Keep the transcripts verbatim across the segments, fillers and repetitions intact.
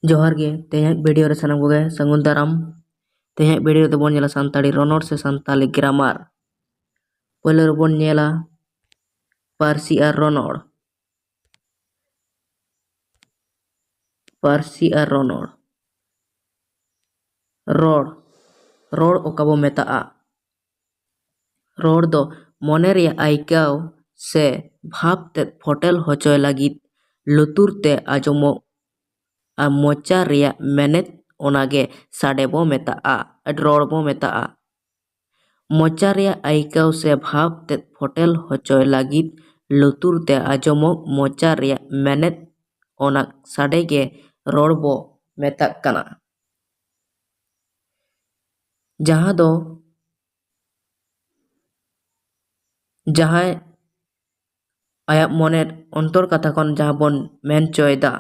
ᱡᱚᱦᱟᱨ ᱜᱮ, ᱛᱮᱦᱮᱧᱟᱜ ᱵᱷᱤᱰᱤᱭᱳ ᱨᱮ ᱥᱟᱱᱟᱢ ᱠᱚᱜᱮ ᱥᱟᱹᱜᱩᱱ ᱫᱟᱨᱟᱢ᱾ ᱛᱮᱦᱮᱧᱟᱜ ᱵᱷᱤᱰᱤᱭᱳ ᱨᱮᱫᱚ ᱵᱚᱱ ᱧᱮᱞᱟ ᱥᱟᱱᱛᱟᱲᱤ ᱨᱚᱱᱚᱲ ᱥᱮ ᱥᱟᱱᱛᱟᱲᱤ ᱜᱨᱟᱢᱟᱨ᱾ ᱯᱳᱭᱞᱳ ᱨᱮᱵᱚᱱ ᱧᱮᱞᱟ ᱯᱟᱹᱨᱥᱤ ᱟᱨ ᱨᱚᱱᱚᱲ᱾ ᱯᱟᱹᱨᱥᱤ ᱟᱨ ᱨᱚᱱᱚᱲ᱾ ᱨᱚᱲ, ᱨᱚᱲ ᱚᱠᱟ ᱵᱚ ᱢᱮᱛᱟᱜᱼᱟ? ᱨᱚᱲ ᱫᱚ ᱢᱚᱱᱮ ᱨᱮᱭᱟᱜ ᱟᱹᱭᱠᱟᱹᱣ ᱥᱮ ᱵᱷᱟᱵᱽ ᱛᱮᱫ ᱯᱷᱚᱴᱮᱞ ᱦᱚᱪᱚᱭ ᱞᱟᱹᱜᱤᱫ ᱞᱩᱛᱩᱨ ᱛᱮ ᱟᱸᱡᱚᱢᱚᱜ ᱟᱨ ᱢᱚᱪᱟ ᱨᱮᱭᱟᱜ ᱢᱮᱱᱮᱛ, ᱚᱱᱟᱜᱮ ᱥᱟᱰᱮ ᱵᱚ ᱢᱮᱛᱟᱜᱼᱟ, ᱨᱚᱲ ᱵᱚ ᱢᱮᱛᱟᱜᱼᱟ᱾ ᱢᱚᱪᱟ ᱨᱮᱭᱟᱜ ᱟᱹᱭᱠᱟᱹᱣ ᱥᱮ ᱵᱷᱟᱵᱽ ᱛᱮᱫ ᱯᱷᱚᱴᱮᱞ ᱦᱚᱪᱚᱭ ᱞᱟᱹᱜᱤᱫ ᱞᱩᱛᱩᱨ ᱛᱮ ᱟᱸᱡᱚᱢᱚᱜ ᱢᱚᱪᱟ ᱨᱮᱭᱟᱜ ᱢᱮᱱᱮᱛ, ᱚᱱᱟ ᱥᱟᱰᱮ ᱜᱮ ᱨᱚᱲ ᱵᱚ ᱢᱮᱛᱟᱜ ᱠᱟᱱᱟ᱾ ᱡᱟᱦᱟᱸ ᱫᱚ ᱡᱟᱦᱟᱸᱭ ᱟᱭᱟᱜ ᱢᱚᱱᱮ ᱚᱱᱛᱚᱨ ᱠᱟᱛᱷᱟ ᱠᱷᱚᱱ ᱡᱟᱦᱟᱸ ᱵᱚᱱ ᱢᱮᱱ ᱦᱚᱪᱚᱭᱮᱫᱟ,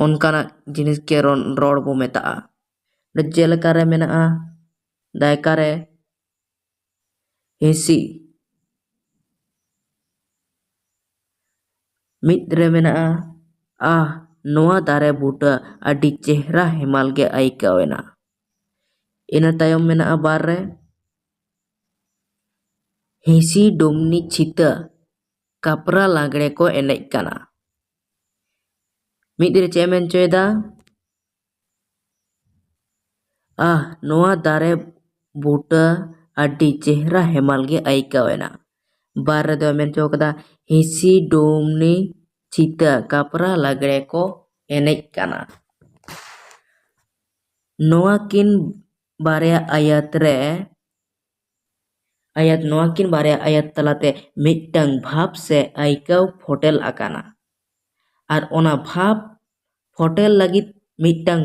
ᱚᱱᱠᱟᱱᱟᱜ ᱡᱤᱱᱤᱥ ᱜᱮ ᱨᱚᱱ-, ᱨᱚᱲ ᱵᱚ ᱢᱮᱛᱟᱜᱼᱟ᱾ ᱡᱮᱞᱮᱠᱟ ᱨᱮ ᱢᱮᱱᱟᱜᱼᱟ, ᱫᱟᱭᱠᱟ ᱨᱮ ᱦᱤᱸᱥᱤ᱾ ᱢᱤᱫ ᱨᱮ ᱢᱮᱱᱟᱜᱼᱟ, ᱟᱦ, ᱱᱚᱣᱟ ᱫᱟᱨᱮ ᱵᱩᱴᱟᱹ ᱟᱹᱰᱤ ᱪᱮᱦᱨᱟ ᱦᱮᱢᱟᱞ ᱜᱮ ᱟᱹᱭᱠᱟᱹᱣ ᱮᱱᱟ᱾ ᱤᱱᱟᱹ ᱛᱟᱭᱚᱢ ᱢᱮᱱᱟᱜᱼᱟ ᱵᱟᱨ ᱨᱮ, ᱦᱤᱸᱥᱤ ᱰᱩᱢᱱᱤ ᱪᱷᱤᱛᱟᱹ ᱠᱟᱯᱨᱟ ᱞᱟᱜᱽᱲᱮ ᱠᱚ ᱮᱱᱮᱡ ᱠᱟᱱᱟ᱾ ᱢᱤᱫ ᱨᱮ ᱪᱮᱫ ᱮ ᱢᱮᱱ ᱦᱚᱪᱚᱭᱮᱫᱟ? ᱟᱦ, ᱱᱚᱣᱟ ᱫᱟᱨᱮ ᱵᱩᱴᱟᱹ ᱟᱹᱰᱤ ᱪᱮᱦᱨᱟ ᱦᱮᱢᱟᱞ ᱜᱮ ᱟᱹᱭᱠᱟᱹᱣ ᱮᱱᱟ᱾ ᱵᱟᱨ ᱨᱮᱫᱚ ᱢᱮᱱ ᱦᱚᱪᱚ ᱠᱟᱫᱟ, ᱦᱤᱸᱥᱤ ᱰᱩᱢᱱᱤ ᱪᱷᱤᱛᱟᱹ ᱠᱟᱯᱨᱟ ᱞᱟᱜᱽᱲᱮ ᱠᱚ ᱮᱱᱮᱡ ᱠᱟᱱᱟ᱾ ᱱᱚᱣᱟ ᱠᱤᱱ ᱵᱟᱨᱭᱟ ᱟᱭᱟᱛ ᱨᱮ, ᱟᱭᱟᱛ, ᱱᱚᱣᱟ ᱠᱤᱱ ᱵᱟᱨᱭᱟ ᱟᱭᱟᱛ ᱛᱟᱞᱟᱛᱮ ᱢᱤᱫᱴᱟᱝ ᱵᱷᱟᱵᱽ ᱥᱮ ᱟᱹᱭᱠᱟᱹᱣ ᱯᱷᱚᱴᱮᱞ ᱟᱠᱟᱱᱟ᱾ ᱟᱨ ᱚᱱᱟ ᱵᱷᱟᱵᱽ ᱯᱷᱚᱴᱮᱞ ᱞᱟᱹᱜᱤᱫ ᱢᱤᱫᱴᱟᱝ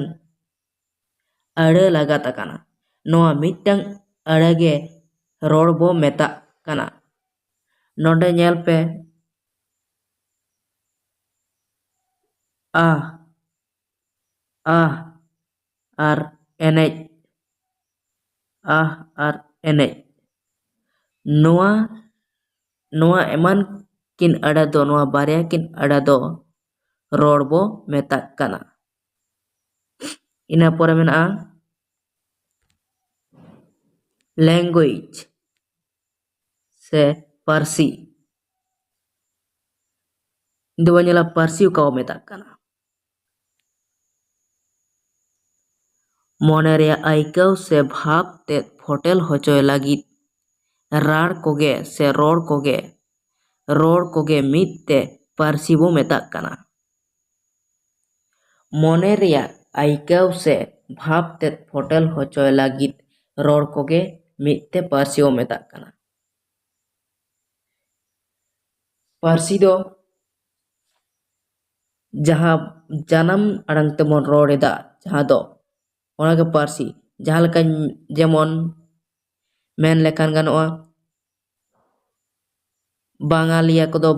ᱟᱹᱲᱟᱹ ᱞᱟᱜᱟᱛ ᱟᱠᱟᱱᱟ᱾ ᱱᱚᱣᱟ ᱢᱤᱫᱴᱟᱝ ᱟᱹᱲᱟᱹ ᱜᱮ ᱨᱚᱲ ᱵᱚ ᱢᱮᱛᱟᱜ ᱠᱟᱱᱟ᱾ ᱱᱚᱰᱮ ᱧᱮᱞ ᱯᱮ, ᱟᱦ, ᱟᱦ, ᱟᱨ ᱮᱱᱮᱡ, ᱟᱦ, ᱟᱨ ᱮᱱᱮᱡ᱾ ᱱᱚᱣᱟ, ᱱᱚᱣᱟ ᱮᱢᱟᱱ ᱠᱤᱱ ᱟᱹᱲᱟᱹ ᱫᱚ, ᱱᱚᱣᱟ ᱵᱟᱨᱭᱟ ᱠᱤᱱ ᱟᱹᱲᱟᱹ ᱫᱚ ᱨᱚᱲ ᱵᱚ ᱢᱮᱛᱟᱜ ᱠᱟᱱᱟ᱾ ᱤᱱᱟᱹ ᱯᱚᱨᱮ ᱢᱮᱱᱟᱜᱼᱟ language ᱥᱮ ᱯᱟᱹᱨᱥᱤ᱾ ᱫᱚᱵᱚᱱ ᱧᱮᱞᱟ ᱯᱟᱹᱨᱥᱤ ᱚᱠᱟ ᱵᱚ ᱢᱮᱛᱟᱜ ᱠᱟᱱᱟ᱾ ᱢᱚᱱᱮ ᱨᱮᱭᱟᱜ ᱟᱹᱭᱠᱟᱹᱣ ᱥᱮ ᱵᱷᱟᱵᱽ ᱛᱮᱫ ᱯᱷᱚᱴᱮᱞ ᱦᱚᱪᱚᱭ ᱞᱟᱹᱜᱤᱫ ᱨᱟᱲ ᱠᱚᱜᱮ ᱥᱮ ᱨᱚᱲ ᱠᱚᱜᱮ, ᱨᱚᱲ ᱠᱚᱜᱮ ᱢᱤᱫ ᱛᱮ ᱯᱟᱹᱨᱥᱤ ᱵᱚ ᱢᱮᱛᱟᱜ ᱠᱟᱱᱟ᱾ ᱢᱚᱱᱮ ᱨᱮᱭᱟᱜ ᱟᱹᱭᱠᱟᱹᱣ ᱥᱮ ᱵᱷᱟᱵᱽ ᱛᱮᱫ ᱯᱷᱚᱴᱮᱞ ᱦᱚᱪᱚᱭ ᱞᱟᱹᱜᱤᱫ ᱨᱚᱲ ᱠᱚᱜᱮ ᱢᱤᱫ ᱛᱮ ᱯᱟᱹᱨᱥᱤ ᱵᱚ ᱢᱮᱛᱟᱜ ᱠᱟᱱᱟ᱾ ᱯᱟᱹᱨᱥᱤ ᱫᱚ ᱡᱟᱦᱟᱸ ᱡᱟᱱᱟᱢ ᱟᱲᱟᱝ ᱛᱮᱵᱚᱱ ᱨᱚᱲ ᱮᱫᱟ, ᱡᱟᱦᱟᱸ ᱫᱚ, ᱚᱱᱟᱜᱮ ᱯᱟᱹᱨᱥᱤ᱾ ᱡᱟᱦᱟᱸ ᱞᱮᱠᱟᱧ, ᱡᱮᱢᱚᱱ ᱢᱮᱱ ᱞᱮᱠᱷᱟᱱ ᱜᱟᱱᱚᱜᱼᱟ, ᱵᱟᱝᱟᱞᱤᱭᱟ ᱠᱚᱫᱚ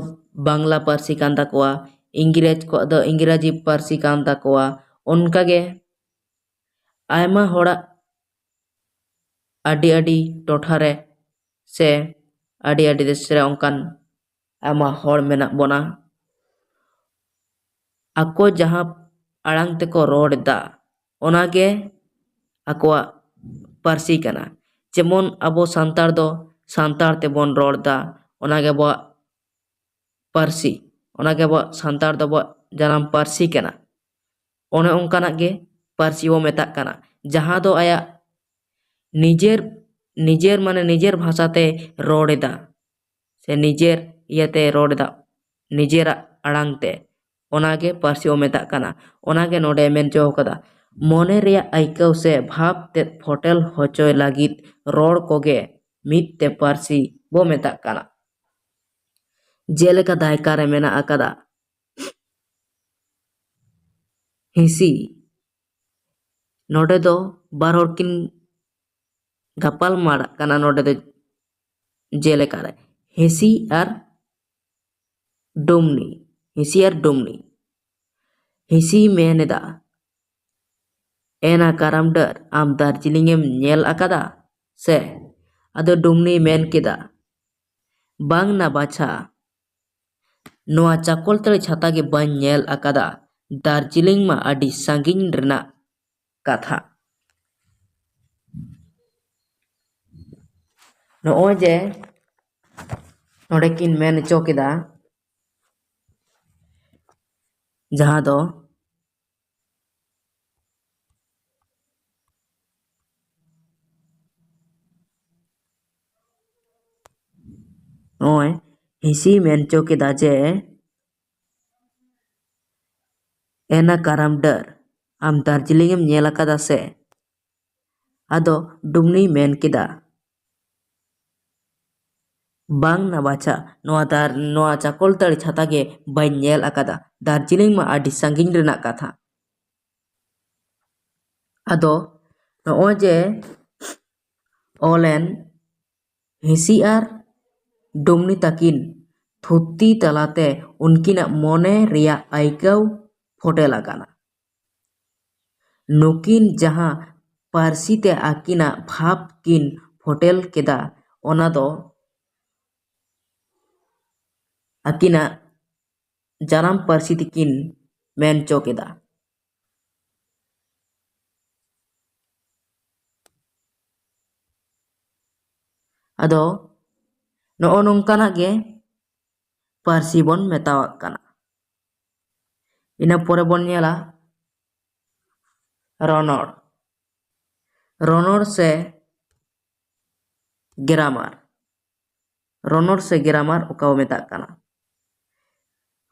ᱵᱟᱝᱞᱟ ᱯᱟᱹᱨᱥᱤ ᱠᱟᱱ ᱛᱟᱠᱚᱣᱟ, ᱤᱝᱨᱮᱡᱽ ᱠᱚᱣᱟᱜ ᱫᱚ ᱤᱝᱨᱟᱡᱤ ᱯᱟᱹᱨᱥᱤ ᱠᱟᱱ ᱛᱟᱠᱚᱣᱟ᱾ ᱚᱱᱠᱟᱜᱮ ᱟᱭᱢᱟ ᱦᱚᱲᱟᱜ ᱟᱹᱰᱤ ᱟᱹᱰᱤ ᱴᱚᱴᱷᱟ ᱨᱮ ᱥᱮ ᱟᱹᱰᱤ ᱟᱹᱰᱤ ᱫᱮᱥ ᱨᱮ ᱚᱱᱠᱟᱱ ᱟᱭᱢᱟ ᱦᱚᱲ ᱢᱮᱱᱟᱜ ᱵᱚᱱᱟ᱾ ᱟᱠᱚ ᱡᱟᱦᱟᱸ ᱟᱲᱟᱝ ᱛᱮᱠᱚ ᱨᱚᱲ ᱮᱫᱟ, ᱚᱱᱟᱜᱮ ᱟᱠᱚᱣᱟᱜ ᱯᱟᱹᱨᱥᱤ ᱠᱟᱱᱟ᱾ ᱡᱮᱢᱚᱱ ᱟᱵᱚ ᱥᱟᱱᱛᱟᱲ ᱫᱚ ᱥᱟᱱᱛᱟᱲ ᱛᱮᱵᱚᱱ ᱨᱚᱲ ᱮᱫᱟ, ᱚᱱᱟᱜᱮ ᱟᱵᱚᱣᱟᱜ ᱯᱟᱹᱨᱥᱤ, ᱚᱱᱟᱜᱮ ᱟᱵᱚᱣᱟᱜ ᱥᱟᱱᱛᱟᱲ ᱫᱚ ᱟᱵᱚᱣᱟᱜ ᱡᱟᱱᱟᱢ ᱯᱟᱹᱨᱥᱤ ᱠᱟᱱᱟ᱾ ᱚᱱᱮ ᱚᱱᱠᱟᱱᱟᱜ ᱜᱮ ᱯᱟᱹᱨᱥᱤ ᱵᱚ ᱢᱮᱛᱟᱜ ᱠᱟᱱᱟ, ᱡᱟᱦᱟᱸ ᱫᱚ ᱟᱭᱟᱜ ᱱᱤᱡᱮᱨ, ᱱᱤᱡᱮᱨ ᱢᱟᱱᱮ ᱱᱤᱡᱮᱨ ᱵᱷᱟᱥᱟᱛᱮ ᱨᱚᱲ ᱮᱫᱟ, ᱥᱮ ᱱᱤᱡᱮᱨ ᱤᱭᱟᱹᱛᱮ ᱨᱚᱲ ᱮᱫᱟ, ᱱᱤᱡᱮᱨᱟᱜ ᱟᱲᱟᱝ ᱛᱮ, ᱚᱱᱟᱜᱮ ᱯᱟᱹᱨᱥᱤ ᱵᱚ ᱢᱮᱛᱟᱜ ᱠᱟᱱᱟ᱾ ᱚᱱᱟᱜᱮ ᱱᱚᱰᱮ ᱢᱮᱱ ᱦᱚᱪᱚ ᱠᱟᱫᱟ, ᱢᱚᱱᱮ ᱨᱮᱭᱟᱜ ᱟᱹᱭᱠᱟᱹᱣ ᱥᱮ ᱵᱷᱟᱵᱽ ᱛᱮᱫ ᱯᱷᱚᱴᱮᱞ ᱦᱚᱪᱚᱭ ᱞᱟᱹᱜᱤᱫ ᱨᱚᱲ ᱠᱚᱜᱮ ᱢᱤᱫ ᱛᱮ ᱯᱟᱹᱨᱥᱤ ᱵᱚ ᱢᱮᱛᱟᱜ ᱠᱟᱱᱟ᱾ ᱡᱮᱞᱮᱠᱟ ᱫᱟᱭᱠᱟ ᱨᱮ ᱢᱮᱱᱟᱜ ᱟᱠᱟᱫᱟ ᱦᱤᱸᱥᱤ᱾ ᱱᱚᱰᱮ ᱫᱚ ᱵᱟᱨ ᱦᱚᱲ ᱠᱤᱱ ᱜᱟᱯᱟᱞ ᱢᱟᱨᱟᱜ ᱠᱟᱱᱟ᱾ ᱱᱚᱰᱮ ᱫᱚ ᱡᱮᱞᱮᱠᱟ ᱨᱮ ᱦᱤᱸᱥᱤ ᱟᱨ ᱰᱩᱢᱱᱤ, ᱦᱤᱸᱥᱤ ᱟᱨ ᱰᱩᱢᱱᱤ᱾ ᱦᱤᱸᱥᱤᱭ ᱢᱮᱱ ᱮᱫᱟ, "ᱮᱱᱟ ᱠᱟᱨᱟᱢ ᱰᱟᱹᱨ, ᱟᱢ ᱫᱟᱨᱡᱤᱞᱤᱝ ᱮᱢ ᱧᱮᱞ ᱟᱠᱟᱫᱟ ᱥᱮ?" ᱟᱫᱚ ᱰᱩᱢᱱᱤᱭ ᱢᱮᱱ ᱠᱮᱫᱟ, "ᱵᱟᱝ ᱱᱟ ᱵᱟᱪᱷᱟ, ᱱᱚᱣᱟ ᱪᱟᱠᱚᱞᱛᱟᱹᱲᱤ ᱪᱷᱟᱛᱟ ᱜᱮ ᱵᱟᱹᱧ ᱧᱮᱞ ᱟᱠᱟᱫᱟ, ᱫᱟᱨᱡᱤᱞᱤᱝ ᱢᱟ ᱟᱹᱰᱤ ᱥᱟᱺᱜᱤᱧ ᱨᱮᱱᱟᱜ ᱠᱟᱛᱷᱟ᱾ ᱱᱚᱜᱼᱚᱭ ᱡᱮ ᱱᱚᱰᱮ ᱠᱤᱱ ᱢᱮᱱ ᱦᱚᱪᱚ ᱠᱮᱫᱟ, ᱡᱟᱦᱟᱸ ᱫᱚ ᱱᱚᱜᱼᱚᱭ ᱦᱤᱸᱥᱤ ᱢᱮᱱ ᱦᱚᱪᱚ ᱠᱮᱫᱟ ᱡᱮ, "ᱮᱱᱟ ᱠᱟᱨᱟᱢ ᱰᱟᱹᱨ, ᱟᱢ ᱫᱟᱨᱡᱤᱞᱤᱝ ᱮᱢ ᱧᱮᱞ ᱟᱠᱟᱫᱟ ᱥᱮ?" ᱟᱫᱚ ᱰᱩᱢᱱᱤᱭ ᱢᱮᱱ ᱠᱮᱫᱟ, "ᱵᱟᱝ ᱱᱟ ᱵᱟᱪᱷᱟ, ᱱᱚᱣᱟ ᱫᱟᱨ-, ᱱᱚᱣᱟ ᱪᱟᱠᱚᱞᱛᱟᱹᱲᱤ ᱪᱷᱟᱛᱟ ᱜᱮ ᱵᱟᱹᱧ ᱧᱮᱞ ᱟᱠᱟᱫᱟ, ᱫᱟᱨᱡᱤᱞᱤᱝ ᱢᱟ ᱟᱹᱰᱤ ᱥᱟᱺᱜᱤᱧ ᱨᱮᱱᱟᱜ ᱠᱟᱛᱷᱟ᱾" ᱟᱫᱚ ᱱᱚᱜᱼᱚᱭ ᱡᱮ ᱚᱞᱮᱱ ᱦᱤᱸᱥᱤ ᱟᱨ ᱰᱩᱢᱱᱤ ᱛᱟᱹᱠᱤᱱ ᱛᱷᱩᱛᱤ ᱛᱟᱞᱟᱛᱮ ᱩᱱᱠᱤᱱᱟᱜ ᱢᱚᱱᱮ ᱨᱮᱭᱟᱜ ᱟᱹᱭᱠᱟᱹᱣ ᱯᱷᱚᱴᱮᱞ ᱟᱠᱟᱱᱟ᱾ ᱱᱩᱠᱤᱱ ᱡᱟᱦᱟᱸ ᱯᱟᱹᱨᱥᱤ ᱛᱮ ᱟᱹᱠᱤᱱᱟᱜ ᱵᱷᱟᱵᱽ ᱠᱤᱱ ᱯᱷᱚᱴᱮᱞ ᱠᱮᱫᱟ, ᱚᱱᱟ ᱫᱚ ᱟᱹᱠᱤᱱᱟᱜ ᱡᱟᱱᱟᱢ ᱯᱟᱹᱨᱥᱤ ᱛᱮᱠᱤᱱ ᱢᱮᱱ ᱦᱚᱪᱚ ᱠᱮᱫᱟ᱾ ᱟᱫᱚ ᱱᱚᱜᱼᱚ ᱱᱚᱝᱠᱟᱱᱟᱜ ᱜᱮ ᱯᱟᱹᱨᱥᱤ ᱵᱚᱱ ᱢᱮᱛᱟᱣᱟᱜ ᱠᱟᱱᱟ᱾ ᱤᱱᱟᱹ ᱯᱚᱨᱮ ᱵᱚᱱ ᱧᱮᱞᱟ ᱨᱚᱱᱚᱲ᱾ ᱨᱚᱱᱚᱲ ᱥᱮ ᱜᱨᱟᱢᱟᱨ᱾ ᱨᱚᱱᱚᱲ ᱥᱮ ᱜᱨᱟᱢᱟᱨ ᱚᱠᱟ ᱵᱚ ᱢᱮᱛᱟᱜ ᱠᱟᱱᱟ?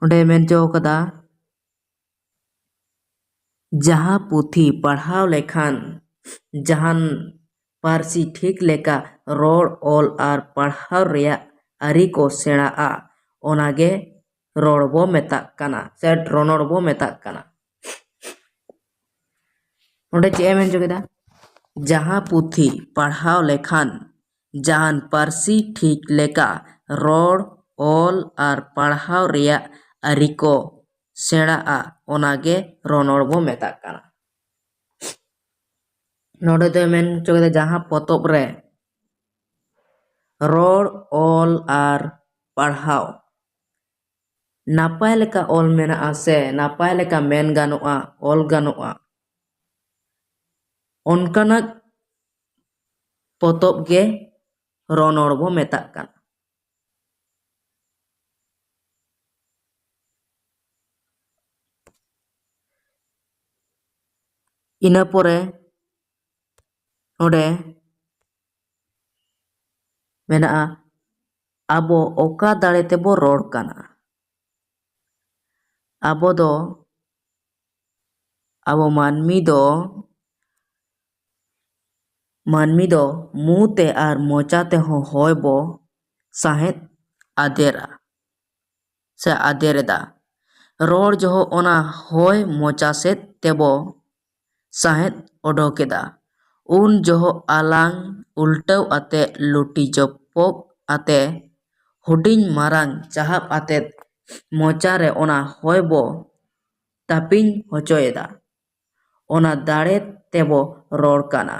ᱚᱸᱰᱮ ᱢᱮᱱ ᱦᱚᱪᱚ ᱠᱟᱫᱟ, ᱡᱟᱦᱟᱸ ᱯᱩᱛᱷᱤ ᱯᱟᱲᱦᱟᱣ ᱞᱮᱠᱷᱟᱱ ᱡᱟᱦᱟᱱ ᱯᱟᱹᱨᱥᱤ ᱴᱷᱤᱠ ᱞᱮᱠᱟ ᱨᱚᱲ, ᱚᱞ ᱟᱨ ᱯᱟᱲᱦᱟᱣ ᱨᱮᱭᱟᱜ ᱟᱹᱨᱤ ᱠᱚ ᱥᱮᱬᱟᱜᱼᱟ, ᱚᱱᱟᱜᱮ ᱨᱚᱲ ᱵᱚ ᱢᱮᱛᱟᱜ ᱠᱟᱱᱟ ᱥᱮ ᱨᱚᱱᱚᱲ ᱵᱚ ᱢᱮᱛᱟᱜ ᱠᱟᱱᱟ᱾ ᱚᱸᱰᱮ ᱪᱮᱫ ᱮ ᱢᱮᱱ ᱦᱚᱪᱚ ᱠᱮᱫᱟ? ᱡᱟᱦᱟᱸ ᱯᱩᱛᱷᱤ ᱯᱟᱲᱦᱟᱣ ᱞᱮᱠᱷᱟᱱ ᱡᱟᱦᱟᱱ ᱯᱟᱹᱨᱥᱤ ᱴᱷᱤᱠ ᱞᱮᱠᱟ ᱨᱚᱲ, ᱚᱞ ᱟᱨ ᱯᱟᱲᱦᱟᱣ ᱨᱮᱭᱟᱜ ᱟᱹᱨᱤ ᱠᱚ ᱥᱮᱬᱟᱜᱼᱟ, ᱚᱱᱟᱜᱮ ᱨᱚᱱᱚᱲ ᱵᱚ ᱢᱮᱛᱟᱜ ᱠᱟᱱᱟ᱾ ᱱᱚᱰᱮ ᱫᱚᱭ ᱢᱮᱱ ᱦᱚᱪᱚ ᱠᱮᱫᱟ, ᱡᱟᱦᱟᱸ ᱯᱚᱛᱚᱵ ᱨᱮ ᱨᱚᱲ, ᱚᱞ ᱟᱨ ᱯᱟᱲᱦᱟᱣ ᱱᱟᱯᱟᱭ ᱞᱮᱠᱟ ᱚᱞ ᱢᱮᱱᱟᱜᱼᱟ ᱥᱮ ᱱᱟᱯᱟᱭ ᱞᱮᱠᱟ ᱢᱮᱱ ᱜᱟᱱᱚᱜᱼᱟ, ᱚᱞ ᱜᱟᱱᱚᱜᱼᱟ, ᱚᱱᱠᱟᱱᱟᱜ ᱯᱚᱛᱚᱵ ᱜᱮ ᱨᱚᱱᱚᱲ ᱵᱚ ᱢᱮᱛᱟᱜ ᱠᱟᱱᱟ᱾ ᱤᱱᱟᱹ ᱯᱚᱨᱮ ᱱᱚᱰᱮ ᱢᱮᱱᱟᱜᱼᱟ, ᱟᱵᱚ ᱚᱠᱟ ᱫᱟᱲᱮ ᱛᱮᱵᱚ ᱨᱚᱲ ᱠᱟᱱᱟ? ᱟᱵᱚ ᱫᱚ, ᱟᱵᱚ ᱢᱟᱹᱱᱢᱤ ᱫᱚ, ᱢᱟᱹᱱᱢᱤ ᱫᱚ ᱢᱩ ᱛᱮ ᱟᱨ ᱢᱚᱪᱟ ᱛᱮᱦᱚᱸ ᱦᱚᱭ ᱵᱚ ᱥᱟᱦᱮᱫ ᱟᱫᱮᱨᱟ ᱥᱮ ᱟᱫᱮᱨ ᱮᱫᱟ᱾ ᱨᱚᱲ ᱡᱚᱦᱚᱜ ᱚᱱᱟ ᱦᱚᱭ ᱢᱚᱪᱟ ᱥᱮᱫ ᱛᱮᱵᱚ ᱥᱟᱦᱮᱫ ᱚᱰᱚᱠ ᱮᱫᱟ, ᱩᱱ ᱡᱚᱦᱚᱜ ᱟᱞᱟᱝ ᱩᱞᱴᱟᱹᱣ ᱟᱛᱮ ᱞᱩᱴᱤ ᱡᱚᱯᱚᱜ ᱟᱛᱮ ᱦᱩᱰᱤᱧ ᱢᱟᱨᱟᱝ ᱪᱟᱦᱟᱵ ᱟᱛᱮ ᱢᱚᱪᱟ ᱨᱮ ᱚᱱᱟ ᱦᱚᱭ ᱵᱚ ᱛᱟᱹᱯᱤᱧ ᱦᱚᱪᱚᱭᱮᱫᱟ᱾ ᱚᱱᱟ ᱫᱟᱲᱮ ᱛᱮᱵᱚ ᱨᱚᱲ ᱠᱟᱱᱟ᱾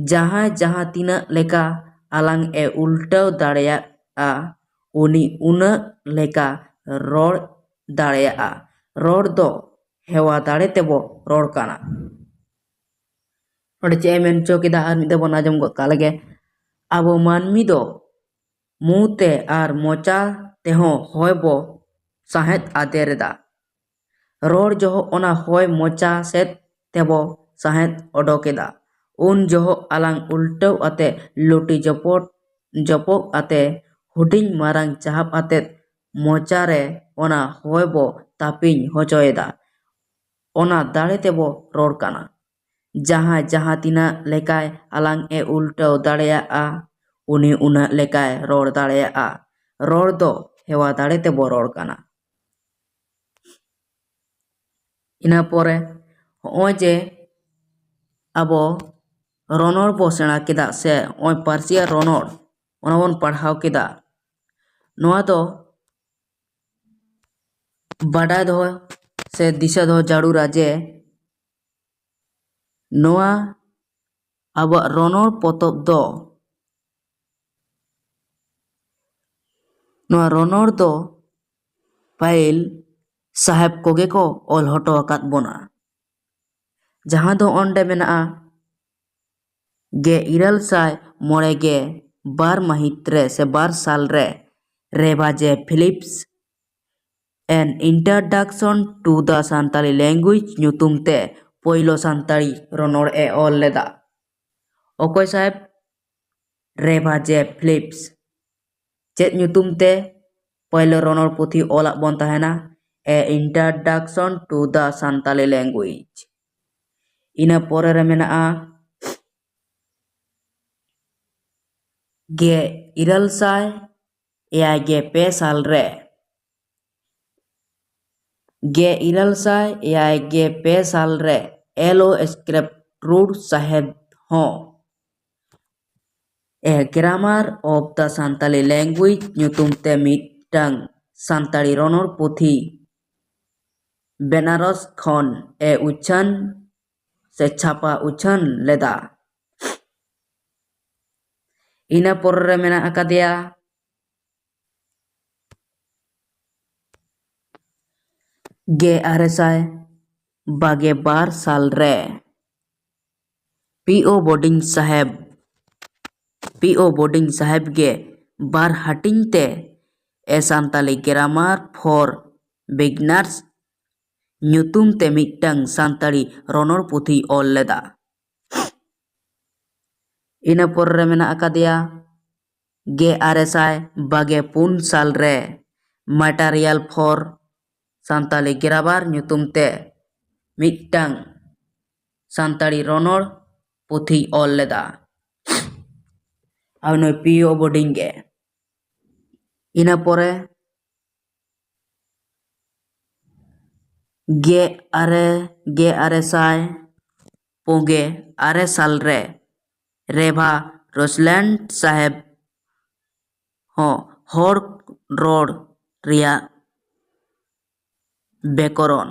ᱡᱟᱦᱟᱸᱭ ᱡᱟᱦᱟᱸ ᱛᱤᱱᱟᱹᱜ ᱞᱮᱠᱟ ᱟᱞᱟᱝ ᱮ ᱩᱞᱴᱟᱹᱣ ᱫᱟᱲᱮᱭᱟᱜᱼᱟ, ᱩᱱᱤ ᱩᱱᱟᱹᱜ ᱞᱮᱠᱟ ᱨᱚᱲ ᱫᱟᱲᱮᱭᱟᱜᱼᱟ᱾ ᱨᱚᱲ ᱫᱚ ᱦᱮᱣᱟ ᱫᱟᱲᱮ ᱛᱮᱵᱚ ᱨᱚᱲ ᱠᱟᱱᱟ᱾ ᱱᱚᱰᱮ ᱪᱮᱫ ᱮ ᱢᱮᱱ ᱦᱚᱪᱚ ᱠᱮᱫᱟ, ᱟᱨ ᱢᱤᱫ ᱫᱷᱟᱣ ᱵᱚᱱ ᱟᱸᱡᱚᱢ ᱜᱚᱫ ᱠᱟᱜ ᱞᱮᱜᱮ᱾ ᱟᱵᱚ ᱢᱟᱹᱱᱢᱤ ᱫᱚ ᱢᱩ ᱛᱮ ᱟᱨ ᱢᱚᱪᱟ ᱛᱮᱦᱚᱸ ᱦᱚᱭ ᱵᱚ ᱥᱟᱦᱮᱫ ᱟᱫᱮᱨ ᱮᱫᱟ᱾ ᱨᱚᱲ ᱡᱚᱦᱚᱜ ᱚᱱᱟ ᱦᱚᱭ ᱢᱚᱪᱟ ᱥᱮᱫ ᱛᱮᱵᱚ ᱥᱟᱦᱮᱫ ᱚᱰᱚᱠ ᱮᱫᱟ᱾ ᱩᱱ ᱡᱚᱦᱚᱜ ᱟᱞᱟᱝ ᱩᱞᱴᱟᱹᱣ ᱟᱛᱮ ᱞᱩᱴᱤ ᱡᱚᱯᱚᱜ, ᱡᱚᱯᱚᱜ ᱟᱛᱮ ᱦᱩᱰᱤᱧ ᱢᱟᱨᱟᱝ ᱪᱟᱦᱟᱵ ᱟᱛᱮ ᱢᱚᱪᱟ ᱨᱮ ᱚᱱᱟ ᱦᱚᱭ ᱵᱚ ᱛᱟᱹᱯᱤᱧ ᱦᱚᱪᱚᱭᱮᱫᱟ᱾ ᱚᱱᱟ ᱫᱟᱲᱮ ᱛᱮᱵᱚ ᱨᱚᱲ ᱠᱟᱱᱟ᱾ ᱡᱟᱦᱟᱸᱭ ᱡᱟᱦᱟᱸ ᱛᱤᱱᱟᱹᱜ ᱞᱮᱠᱟᱭ ᱟᱞᱟᱝ ᱮ ᱩᱞᱴᱟᱹᱣ ᱫᱟᱲᱮᱭᱟᱜᱼᱟ, ᱩᱱᱤ ᱩᱱᱟᱹᱜ ᱞᱮᱠᱟᱭ ᱨᱚᱲ ᱫᱟᱲᱮᱭᱟᱜᱼᱟ᱾ ᱨᱚᱲ ᱫᱚ ᱦᱮᱣᱟ ᱫᱟᱲᱮ ᱛᱮᱵᱚ ᱨᱚᱲ ᱠᱟᱱᱟ᱾ ᱤᱱᱟᱹ ᱯᱚᱨᱮ ᱦᱚᱸᱜᱼᱚᱭ ᱡᱮ ᱟᱵᱚ ᱨᱚᱱᱚᱲ ᱵᱚ ᱥᱮᱬᱟ ᱠᱮᱫᱟ, ᱥᱮ ᱦᱚᱸᱜᱼᱚᱭ ᱯᱟᱹᱨᱥᱤ ᱟᱨ ᱨᱚᱱᱚᱲ, ᱚᱱᱟ ᱵᱚᱱ ᱯᱟᱲᱦᱟᱣ ᱠᱮᱫᱟ, ᱱᱚᱣᱟ ᱫᱚ ᱵᱟᱰᱟᱭ ᱫᱚᱦᱚ ᱥᱮ ᱫᱤᱥᱟᱹ ᱫᱚᱦᱚ ᱡᱟᱹᱨᱩᱲᱟ ᱡᱮ ᱱᱚᱣᱟ ᱟᱵᱚᱣᱟᱜ ᱨᱚᱱᱚᱲ ᱯᱚᱛᱚᱵ ᱫᱚ, ᱱᱚᱣᱟ ᱨᱚᱱᱚᱲ ᱫᱚ ᱯᱷᱟᱭᱤᱞ ᱥᱟᱦᱮᱵ ᱠᱚᱜᱮ ᱠᱚ ᱚᱞ ᱦᱚᱴᱚ ᱟᱠᱟᱫ ᱵᱚᱱᱟ, ᱡᱟᱦᱟᱸ ᱫᱚ ᱚᱸᱰᱮ ᱢᱮᱱᱟᱜᱼᱟ ᱜᱮᱞ ᱤᱨᱟᱹᱞ ᱥᱟᱭ ᱢᱚᱬᱮ ᱜᱮ ᱵᱟᱨ ᱢᱟᱹᱦᱤᱛ ᱨᱮ ᱥᱮ ᱵᱟᱨ ᱥᱟᱞ ᱨᱮ ᱨᱮᱵᱷᱟ ᱡᱮ Philips An Introduction to the Santali Language ᱧᱩᱛᱩᱢ ᱛᱮ ᱯᱳᱭᱞᱳ ᱥᱟᱱᱛᱟᱲᱤ ᱨᱚᱱᱚᱲ ᱮ ᱚᱞ ᱞᱮᱫᱟ᱾ ᱚᱠᱚᱭ ᱥᱟᱦᱮᱵ? ᱨᱮᱵᱷᱟ ᱡᱮ ᱯᱷᱤᱞᱤᱯᱥ᱾ ᱪᱮᱫ ᱧᱩᱛᱩᱢ ᱛᱮ ᱯᱳᱭᱞᱳ ᱨᱚᱱᱚᱲ ᱯᱩᱛᱷᱤ ᱚᱞᱟᱜ ᱵᱚᱱ ᱛᱟᱦᱮᱱᱟ? A Introduction to the Santali Language᱾ ᱤᱱᱟᱹ ᱯᱚᱨᱮ ᱨᱮ ᱢᱮᱱᱟᱜᱼᱟ ᱜᱮ ᱤᱨᱟᱹᱞ ᱥᱟᱭ ᱮᱭᱟᱭ ᱜᱮ ᱯᱮ ᱥᱟᱞ ᱨᱮ ᱜᱮ ᱤᱨᱟᱹᱞ ᱥᱟᱭ ᱮᱭᱟᱭ ᱜᱮ ᱯᱮ ᱥᱟᱞ ᱨᱮ ᱮᱞ ᱳ ᱥᱠᱨᱮᱯ ᱨᱩᱰ ᱥᱟᱦᱮᱵ ᱦᱚᱸ A Grammar of the Santali Language ᱧᱩᱛᱩᱢ ᱛᱮ ᱢᱤᱫᱴᱟᱝ ᱥᱟᱱᱛᱟᱲᱤ ᱨᱚᱱᱚᱲ ᱯᱩᱛᱷᱤ ᱵᱮᱱᱟᱨᱚᱥ ᱠᱷᱚᱱ ᱮ ᱩᱪᱷᱟᱹᱱ ᱥᱮ ᱪᱷᱟᱯᱟ ᱩᱪᱷᱟᱹᱱ ᱞᱮᱫᱟ᱾ ᱤᱱᱟᱹ ᱯᱚᱨ ᱨᱮ ᱢᱮᱱᱟᱜ ᱟᱠᱟᱫᱮᱭᱟ ᱜᱮ ᱟᱨᱮ ᱥᱟᱭ ᱵᱟᱜᱮ ᱵᱟᱨ ᱥᱟᱞ ᱨᱮ ᱯᱤ ᱳ ᱵᱳᱰᱤᱝ ᱥᱟᱦᱮᱵ ᱯᱤ ᱳ ᱵᱳᱰᱤᱝ ᱥᱟᱦᱮᱵ ᱜᱮ ᱵᱟᱨ ᱦᱟᱹᱴᱤᱧ ᱛᱮ A Santali Grammar for Beginners ᱧᱩᱛᱩᱢ ᱛᱮ ᱢᱤᱫᱴᱟᱝ ᱥᱟᱱᱛᱟᱲᱤ ᱨᱚᱱᱚᱲ ᱯᱩᱛᱷᱤᱭ ᱚᱞ ᱞᱮᱫᱟ᱾ ᱤᱱᱟᱹ ᱯᱚᱨ ᱨᱮ ᱢᱮᱱᱟᱜ ᱟᱠᱟᱫᱮᱭᱟ ᱜᱮ ᱟᱨᱮ ᱥᱟᱭ ᱵᱟᱜᱮ ᱯᱩᱱ ᱥᱟᱞ ᱨᱮ Material for Santali Grammar ᱧᱩᱛᱩᱢ ᱛᱮ ᱢᱤᱫᱴᱟᱝ ᱥᱟᱱᱛᱟᱲᱤ ᱨᱚᱱᱚᱲ ᱯᱩᱛᱷᱤᱭ ᱚᱞ ᱞᱮᱫᱟ᱾ ᱟᱨ ᱱᱩᱭ ᱯᱤ ᱳ ᱵᱳᱰᱤᱝ ᱜᱮ᱾ ᱤᱱᱟᱹ ᱯᱚᱨᱮ ᱜᱮ ᱟᱨᱮ ᱜᱮ ᱟᱨᱮ ᱥᱟᱭ ᱯᱩᱱ ᱜᱮ ᱟᱨᱮ ᱥᱟᱞ ᱨᱮ ᱨᱮᱵᱷᱟ ᱨᱳᱥᱞᱮᱱᱰ ᱥᱟᱦᱮᱵ ᱦᱚᱸ ᱦᱚᱲ ᱨᱚᱲ ᱨᱮᱭᱟᱜ ᱵᱮᱠᱚᱨᱚᱱ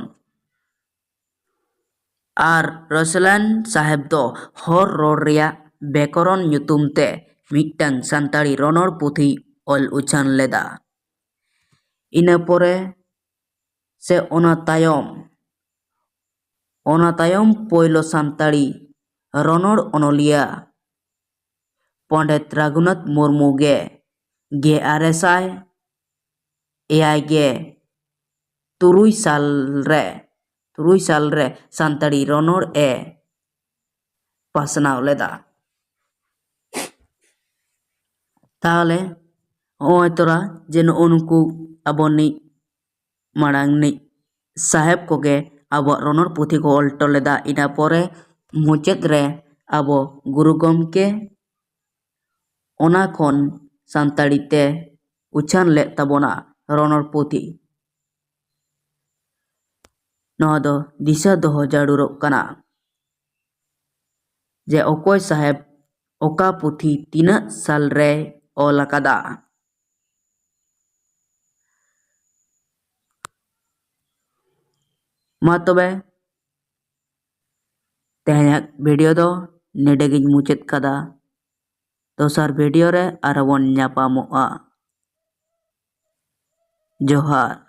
ᱟᱨ ᱨᱳᱥᱞᱮᱱᱰ ᱥᱟᱦᱮᱵ ᱫᱚ ᱦᱚᱲ ᱨᱚᱲ ᱨᱮᱭᱟᱜ ᱵᱮᱠᱚᱨᱚᱱ ᱧᱩᱛᱩᱢ ᱛᱮ ᱢᱤᱫᱴᱟᱝ ᱥᱟᱱᱛᱟᱲᱤ ᱨᱚᱱᱚᱲ ᱯᱩᱛᱷᱤ ᱚᱞ ᱩᱪᱷᱟᱹᱱ ᱞᱮᱫᱟ᱾ ᱤᱱᱟᱹ ᱯᱚᱨᱮ ᱥᱮ ᱚᱱᱟ ᱛᱟᱭᱚᱢ, ᱚᱱᱟ ᱛᱟᱭᱚᱢ ᱯᱳᱭᱞᱳ ᱥᱟᱱᱛᱟᱲᱤ ᱨᱚᱱᱚᱲ ᱚᱱᱚᱞᱤᱭᱟᱹ ᱯᱚᱱᱰᱤᱛ ᱨᱟᱹᱜᱷᱩᱱᱟᱛᱷ ᱢᱩᱨᱢᱩ ᱜᱮ ᱜᱮᱞ ᱟᱨᱮ ᱥᱟᱭ ᱮᱭᱟᱭ ᱜᱮᱞ ᱛᱩᱨᱩᱭ ᱥᱟᱞ ᱨᱮ, ᱛᱩᱨᱩᱭ ᱥᱟᱞ ᱨᱮ ᱥᱟᱱᱛᱟᱲᱤ ᱨᱚᱱᱚᱲ ᱮ ᱯᱟᱥᱱᱟᱣ ᱞᱮᱫᱟ᱾ ᱛᱟᱦᱚᱞᱮ ᱦᱚᱸᱜᱼᱚᱭ ᱛᱚᱨᱟ ᱡᱮ ᱱᱩᱜᱼᱩ ᱱᱩᱠᱩ ᱟᱵᱚ ᱱᱤᱡ ᱢᱟᱲᱟᱝ ᱱᱤᱡ ᱥᱟᱦᱮᱵᱽ ᱠᱚᱜᱮ ᱟᱵᱚᱣᱟᱜ ᱨᱚᱱᱚᱲ ᱯᱩᱛᱷᱤ ᱠᱚ ᱚᱞ ᱦᱚᱴᱚ ᱞᱮᱫᱟ᱾ ᱤᱱᱟᱹ ᱯᱚᱨᱮ ᱢᱩᱪᱟᱹᱫ ᱨᱮ ᱟᱵᱚ ᱜᱩᱨᱩ ᱜᱚᱢᱠᱮ ᱚᱱᱟ ᱠᱷᱚᱱ ᱥᱟᱱᱛᱟᱲᱤ ᱛᱮ ᱩᱪᱷᱟᱹᱱ ᱞᱮᱫ ᱛᱟᱵᱚᱱᱟ ᱨᱚᱱᱚᱲ ᱯᱩᱛᱷᱤ᱾ ᱱᱚᱣᱟ ᱫᱚ ᱫᱤᱥᱟᱹ ᱫᱚᱦᱚ ᱡᱟᱹᱨᱩᱲᱚᱜ ᱠᱟᱱᱟ ᱡᱮ ᱚᱠᱚᱭ ᱥᱟᱦᱮᱵᱽ ᱚᱠᱟ ᱯᱩᱛᱷᱤ ᱛᱤᱱᱟᱹᱜ ᱥᱟᱞ ᱨᱮᱭ ᱚᱞ ᱟᱠᱟᱫᱟ᱾ ᱢᱟ ᱛᱚᱵᱮ ᱛᱮᱦᱮᱧᱟᱜ ᱵᱷᱤᱰᱤᱭᱳ ᱫᱚ ᱱᱚᱰᱮ ᱜᱤᱧ ᱢᱩᱪᱟᱹᱫ ᱠᱟᱫᱟ᱾ ᱫᱚᱥᱟᱨ ᱵᱷᱤᱰᱤᱭᱳ ᱨᱮ ᱟᱨᱦᱚᱸ ᱵᱚᱱ ᱧᱟᱯᱟᱢᱚᱜᱼᱟ᱾ ᱡᱚᱦᱟᱨ᱾